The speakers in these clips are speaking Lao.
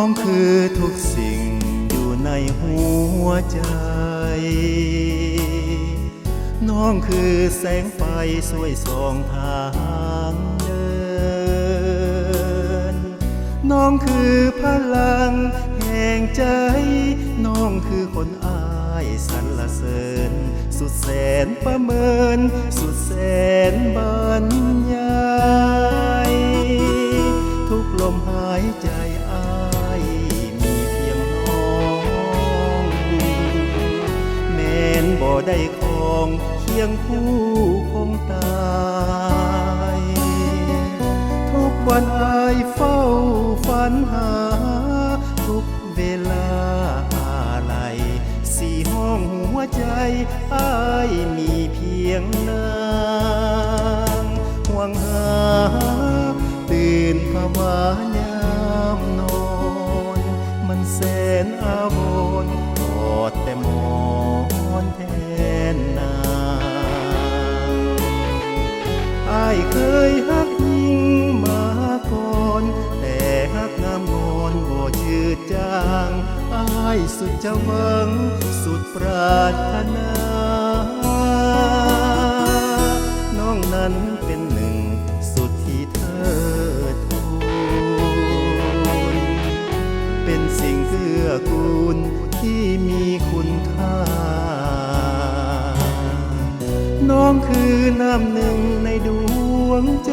ນ້ອງຄືທຸກສິ່ງຢູ່ໃນຫົວໃຈ, ນ້ອງຄືແສງໄຟຊ່ວຍສ່ອງທາງເດີນ, ນ້ອງຄືພະລັງແຫ່ງໃຈ, ນ້ອງຄືຄົນອ້າຍສັນລະເສີນ ສຸດແສນປະເມີນ ສຸດແສນບັນຍາຍ. ທຸກລົມຫາຍໃຈອ້າຍມີພຽງນ້ອງ, ແມ່ນບໍ່ໄດ້ຄອງຄຽງຄູ່ຄົງຕາຍ. ທຸກວັນອ້າຍເຝົ້າຝັນຫາ, ທຸກເວລາອາໄລ ສີຫ້ອງຫົວໃຈອ້າຍມີພຽງນາງ. ຫວງຫາຕື່ນພະວາຍາມນອນ, ມັນແສນອາວອນ ກອດແຕ່ໝອນແທນນາງ. ອ້າຍເຄີຍຮັກຍິງມາກ່ອນ, ແຕ່ຮັກງາມງອນບໍ່ຈືດຈາງ. ອ້າຍສຸດຈະຫວັງ ສຸດປາດຖະໜາ, ນ້ອງນັ້ນເປັນໜຶ່ງສຸດທີ່ເທີດທູນ, ເປັນສິ່ງເກື້ອກູນທີ່ມີຄຸນຄ່າ. ນ້ອງຄືນ້ຳໜຶ່ງໃນດວງໃຈ,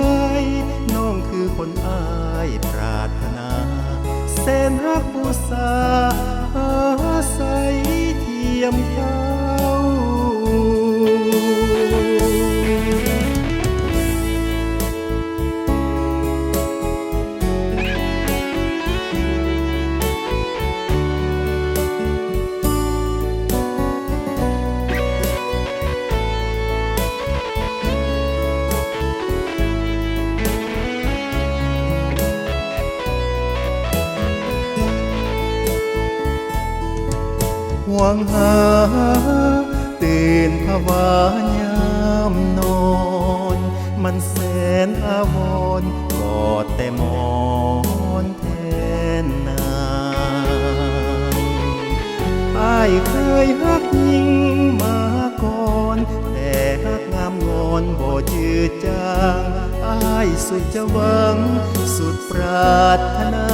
ນ້ອງຄືຄົນອ້າຍປາດຖະໜາ, ແສນຮັກບູຊາອາໄສທຽມເຈົ້າ. ຫວງຫາຕື່ນພະວາຍາມນອນ, ມັນແສນອາວອນ ກອດແຕ່ໝອນ ແທນນາງ. ອ້າຍເຄີຍຮັກຍິງມາກ່ອນ, ແຕ່ຮັກງາມງອນບໍ່ຈືດຈາງ. ອ້າຍສຸດຈະຫວັງ ສຸດປາດຖະໜາ,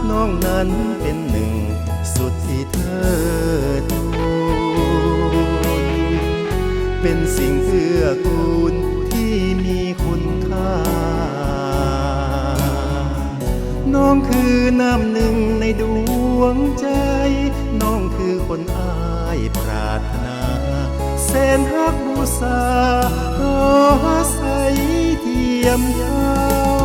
ນ້ອງນັ້ນເປັນໜຶ່ງສຸດທີ່ເທີດທູນ, ເປັນສິ່ງເກື້ອກູນທີ່ມີຄຸນຄ່າ. ນ້ອງຄືນ້ຳໜຶ່ງໃນດວງໃຈ, ນ້ອງຄືຄົນອ້າຍປາດຖະໜາ, ແສນຮັກບູຊາອາໄສທຽມເຈົ້າ.